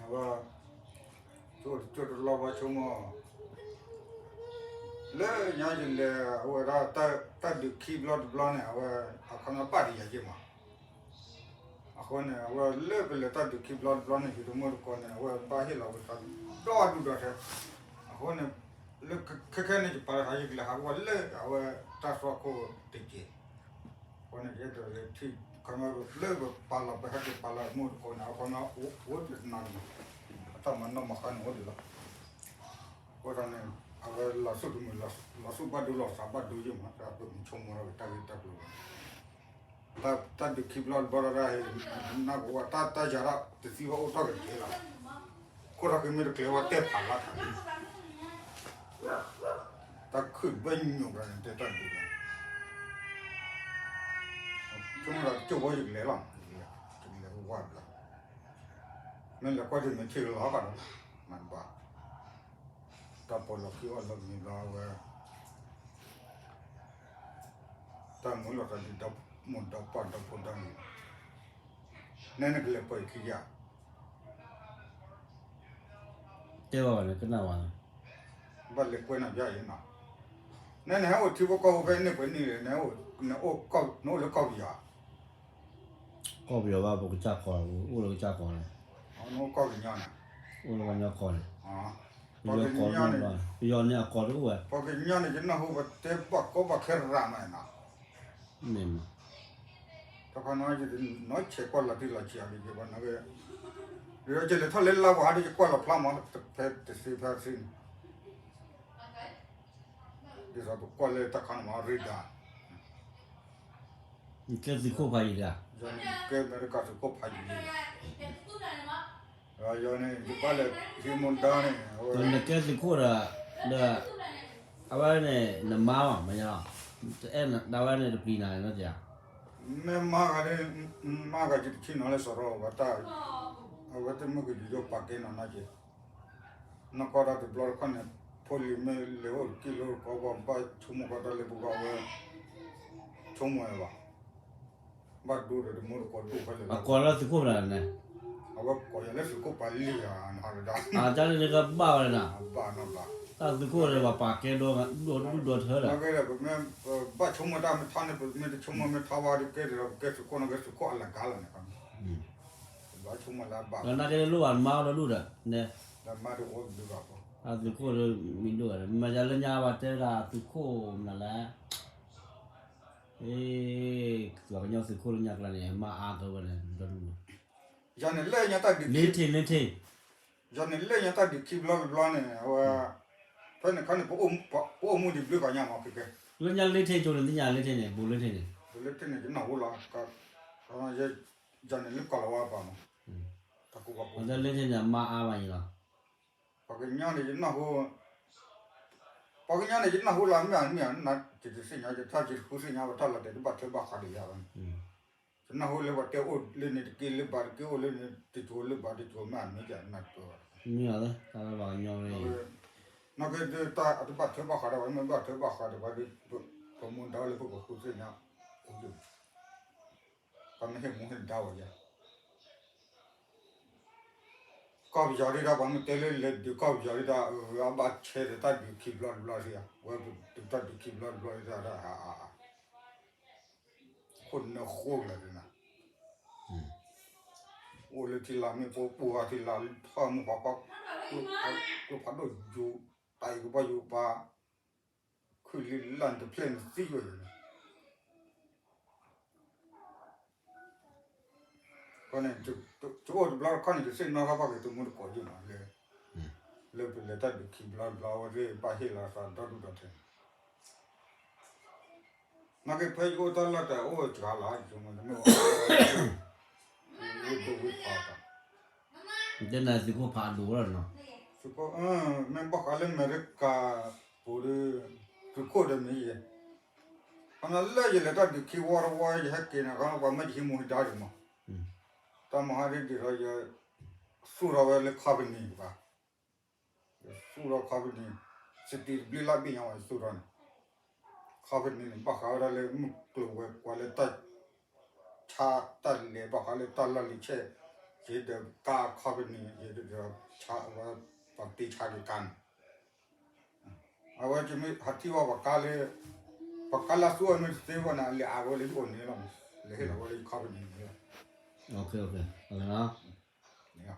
အဝဲ ကၠိတကၠိတလီၢ်ဘၣ်ဆိကမိၣ် လၢညါယလဲၤ အဝဲဒၣ်တၢ်ဒုးခံဘျီတဘျီန့ၣ် အဝဲ အခီပညီပာ်တယာ်ယ့ၢ်မး. အဃိန့ၣ် အဝဲလၢပလဲၤတၢ်ဒုးခံဘျီတဘျီန့ၣ် ယတမုၢ်တကိးန့ၣ် အဝဲဘၣ်ဟ့ၣ်လီၤဝဲသးဒီဒူၣ်ဒီထၢ. အဃိန့ၣ် လၢခဲခဲန့ၣ် ယပာ်လီၤသး ယကလဲၤဟးဂီၤလၢအဝဲတၢ်သွၣ်ခိၣ်တက့ၢ်. အဃိန့ၣ် ယအဲၣ်ဒိးထံၣ် ခီမီလၢပပာ်လီၤ ပဟဲက့ၤပာ်လီၤမုၢ်တကိးန့ၣ် အခီပညီ အိၣ်တနၤန့ၣ် အတၢ်မၤနီၣ်မၤဃါန့ၣ်အိၣ်ဒံးလီၤ. အဃိသတးန့ၣ် အဝဲလီၤစိၣ်တမုာ် လီၤစိၣ်ဘၣ်ဒိလီၤသးဘၣ်ဒိယ့ၢ်မး တၢ်ပမုာ်ဆိကမိၣ်ထီၣ်က့ၤတၢ်ဂ့ၢ်တၢ်ကျိၤလီၤ. တၢ်ဒုးခံဘျီတဘျီဒၣ် နၢ်ကဝဲ တၢ်တၢ်ယၤဒၣ်တသံဘၣ်အိၣ်ထီၣ်က့ၤတက့ၢ်လီၤ. ခိၣ်ထီၣ်က့ၤမ့ၢ်တကျဲၤဝဲတဲဖးလၢ်ထးလံ တၢ်ခုၣ်ဘၣ်ညိးဘၣ်န့ၣ် တဲတၢ်ဒုးလီၤ. ဆိကမိၣ်ဒီးကၠိဖိယကလဲၤလီၤ ယကလဲၤဝဲဘျီ မ့ၢ်လဲၤကွၢ်ဒ်မ့ၢ်ထံၣ်ကလီၤဃီဒီး မၤတဘၣ် တၢ်ပိာ်လီၤခံအီၣ်လီၤမံၤဘျီဝဲ တၢ်မုာ်လီၤသးဒ် ဒီမိၢ်ဒီပၢ်ဒီဖိဒီလံၤ နဲနကလဲၤပှဲၤခံယၤ တဲဘၣ်ဝဲန့ၣ် ကနၣ်ဝဲ ဘၣ်လဲၤကွဲးနၤယၤအံၤနီၤ နဲနဟဲအိၣ်ထံဖိကီၢ်ဖိဖဲန့ၣ်ပှဲၤနံၣ်လဲၣ် နအိၣ်လၢကီၢ်ပယီၤ ကီၢ်ပယီၤဘၣ် ပကစၢ်ကီၢ် အိၣ်လၢကစၢ်ကီၢ်န့ၣ် နအိၣ်ကီၢ်ကညီန့ၣ် အိၣ်လၢကညီကီၢ်န့ၣ် ပယီၤကီၢ်န့ၣ် ပယီၤန့ၣ်အကီၢ်တအိၣ်ဝဲ ပှၤကညီန့ၣ် ယနၢ်ဟူပတဲဘၣ်ကီဘၣ်ခဲရၤမးနီၤ မ့ၢ်မး တခီနီၤ ယနီၢ်ဆဲးကွၢ်လီၤတံၢ်လီၤဆဲးအီၤဒ်ယဘၣ်နာ်က့ ယလဲၤထီၣ်လၢလါပှၤဟးဒ်ယကွၢ်လီၤဖျါမး ဖဲတသ့ဖဲသ့န့ၣ် ဒ်သိးပကွၢ်လၢတၢ်ခါန့ၣ်မး ရ့ဒါ နကဲသုးခိၣ်ဖးယံၤတဂၤ ယကဲအမဲရကၤသုးခိၣ်ဖးယံၤန့ၣ် ယန့ၣ် ယဘၣ်လဲၤဟံးမူဒါန့ၣ် နကဲသုးခိၣ်ဒီး ဒီး အဝဲန့ၣ် နမါဘၣ် မ့ၢ်ညါလီၤ တအဲၣ်ဒၣ်ဝဲန့ၣ် တပျံၤနၤနီတဂၤ မ့ၢ်မါဂၤန့ၣ် မါဂၤယတထံၣ်နီၤလၢစီၤရီဘၣ်တၢ် အဝဲတမုၢ်ကယိယိပာ်ကဲနီၤနီၤက့ၤ နီၢ်ကီၢ်တၢ်တဘျီတခီၣ်န့ၣ် ဖိလံၤမ့ၢ်လဲၤအိၣ်တက့ၢ်လၢကီၢ်ဘၣ် ဘၣ်ဆိကမိၣ်ကီၢ်တၢ်လၢပဂီၢ်ဝဲ ဆိကမိၣ်ဝဲဘၣ် ဘၣ်ဒိဒီးတမူတကိးဒိၣ်ဖဲလဲၣ်လီၤ အကိးလၢသုးခိၣ်ဖးန့ၣ် အဝဲကိးယၤလၢသုးခိၣ်ပာ်လံယၤနၤဒီး အတၢ်န့ၣ်ကဘၣ်ဝဲဒၣ် ဘၣ်နီၤဘၣ် တၢ်သုးခိၣ်ဒီးပှၤပာ်ကဲဒိၣ်ဒိၣ်ထၢဒီး ပမ့ၢ်ဘၣ်ဆိကမိၣ်တၢ်မ့ၢ်ထါန့ၣ် ပမ့ၢ်တဆိကမိၣ်မ့ၢ်ထါဝဲဒီးကဲဒ်ဒီး ပကဲသုးခိၣ်န့ၣ် ကဲသုးခိၣ်အလၢ်ကါလီၤန့ၣ် ဘၣ်ဆိကမိၣ်လၢအဘၣ် ဒီးနာ်က့လၢလိၣ်ဘၣ်နမါအီၤဒီးဒူၣ်ဒီး ဒီးမါဒီးအိၣ်ဒုးဘၣ်ဖိ အသုးခိၣ်ဒီးမံၤဒိၣ်ဒီး မ့ၢ်ယၤလၢညါဘၣ်တဲဝဲဒၣ်သုးခိၣ်မနုၤလဲၣ် အ့ ပှၤကညီသုးခိၣ်လၢညါကျါန့ၣ် မါအါကဝဲန့ၣ် ဒီဒူၣ်န့ၣ် ယၤန့ၣ်လၢညါတၢ်ဒုးခံ လ့ထ့ၣ်လ့ထ့ၣ် ယၤန့ၣ်လၢညါတၢ်ဒုးခံဘျီတဘျီန့ၣ် အဝဲ ဖဲန့ၣ်ခါန့ၣ် ပအိၣ်မူဒံးဘျုးဂၤညါမးကဲကဲ လၢညါလ့ထ့ၣ်ကၠိန့ၣ် သ့ၣ်ညါလ့ထ့ၣ်န့ၣ် ဘူးလ့ထ့ၣ်န့ၣ် ဘူးလ့ထ့ၣ်န့ၣ် ယနၢ်ဟူလီၤ ယၤန့ၣ်လၢကီၢ်လီၤဝါပၤမး တၢ်ကူၣ်ဘၣ်ကူၣ် လ့ထ့ၣ်န့ၣ် အမါအါဘၣ်အံၤလီၤ ပှၤကညီန့ၣ် ယနၢ်ဟူ ပှၤကညီန့ၣ် ယနၢ်ဟူလၢမ့ၢ်အမ့ၢ်အနၢ် ယတသ့ၣ်ညါ ယထီၣ်ယတဃုသ့ၣ်ညါ ပတၢ်လီၤတဲာ်တဘၣ်ထွဲဘၣ်ဃးဒီးယၤဘၣ်န့ၣ် ယနၢ်ဟူလၢပှၤတဲအိၣ်လၢန့ၣ်တက့ၢ်လၢဘၣ်တက့ၢ် အိၣ်လၢန့ၣ်တက့ၢ်လၢဘၣ်တက့ၢ် မ့ၢ်အမ့ၢ်ယၤနၢ်တပၢၢ်ဘၣ် မ့ၢ်အသ့ တၢ်လၢပှၤကညီန့ၣ် နာ်က့ဒ်တၢ်အတဘၣ်ထွဲဘၣ်ဃးဒီးပှၤ မ့ၢ်ဘၣ်ထွဲဘၣ်ဃးဒီးပှၤဒီး ပမူဒါလၢပကဃုသ့ၣ်ညါ ပှၤမ့ၢ်ဟ့ၣ်မူဟ့ၣ်ဒါဝဲယၤ ကီၢ်ပယီၤဒ်တၢ် ပှၤမ့ၢ်တဲလၢလဲၤဒုးကီၢ်ပယီၤဒ်တၢ် အဂၤဘၣ်ဆဲးဒီးတၢ်ဒုးခံဘျီတဘျီဒ်အံၤ ဝဲဒုးတၢ်ဒုးခံဘျီတဘျီဒ်တၢ် ခိၣ်နၢဃိလၢာ်ဒ်နၤ အိၣ်လၢထံလာ်မ့ၢ်ပိာ်ပူၤဂၤထံလာ်ထီၣ်မူဖးဖီ ကျိဖးဒိၣ်ယိၤ တၢ်အံၤကဘၣ်ယိၤပာ် ခုၣ်လံလၢ်နတဖျဲၣ်နသံယိၤန့ၣ် ဃိန့ၣ် ယအိၣ်တဘျီတခီၣ်န့ၣ် ယသ့ၣ်နီၣ်ထီၣ်ဘၣ်က့ၤတမူတကိးယုၢ်နီၤလၢ လၢပလဲၤတၢ်ဒုးခံဘျီတဘျီဝဲသ့ၣ်ဘၣ်ဟ့ၣ်လီၤသးဒီဒူၣ်ဒီထၢ နာ်က့ဖဲယအိၣ်တၢ်လီၢ်တၢ်အိၣ်စှၤလီၤ ယမ့ၢ်ဝဲ ဝ့ၢ်ဒိၣ်ဝ့ၢ်ဖးတၢ် တဲနၤသုးခိၣ်ဖးဒိၣ်လီၤနီၤ သုးခိၣ် မ့ၢ်ဘၣ်ဃးလၢအမဲရကၤပူၤဒီး သုးခိၣ်ဒီးမ့ၢ်ယဲ ခီနလၢယလဲၤတၢ်ဒုးခံဝီတဝီ ယဟဲက့ၤန့ၣ် ခီနပှၤမၢယဟံးမူဟံးဒါဒံးမး တၢ်မၤဟါဒ်ဒ်ဒီးယ သူၣ်ထီၣ်ဝဲလၢ company တပၤ ယသူၣ်ထီၣ် company စတံးတဘျ့လၢ်ဘ့ၣ်ညါဝဲယသူၣ်ထီၣ်န့ၣ် company န့ၣ် ဘၣ်ဃးဝဲဒၣ်လၢမုၢ်ကျိၤဝဲၤကွာ်လၢတၢ် ဆါတၢ်လဲၤဘၣ်ဃးလၢတၢ်လီၢ်လံၤဆဲး က့ၤဒီးကါ company က့ၤဒီး ဆါဝဲ ပှၤတ့ဆါက့ၤကါန့ၣ် အဝဲကမ့ၢ်ဟးထံၣ်ဝဲပှၤကါလၢ ပှၤကါလၢအသူအီၤမ့ၢ်တသ့ဘၣ်န့ၣ် အလဲၤအါဝဲလၢယအိၣ်န့ၣ်လီၤ. လဲၤဟ့ၣ်လီၤဝဲလၢယ company န့ၣ်လီၤ.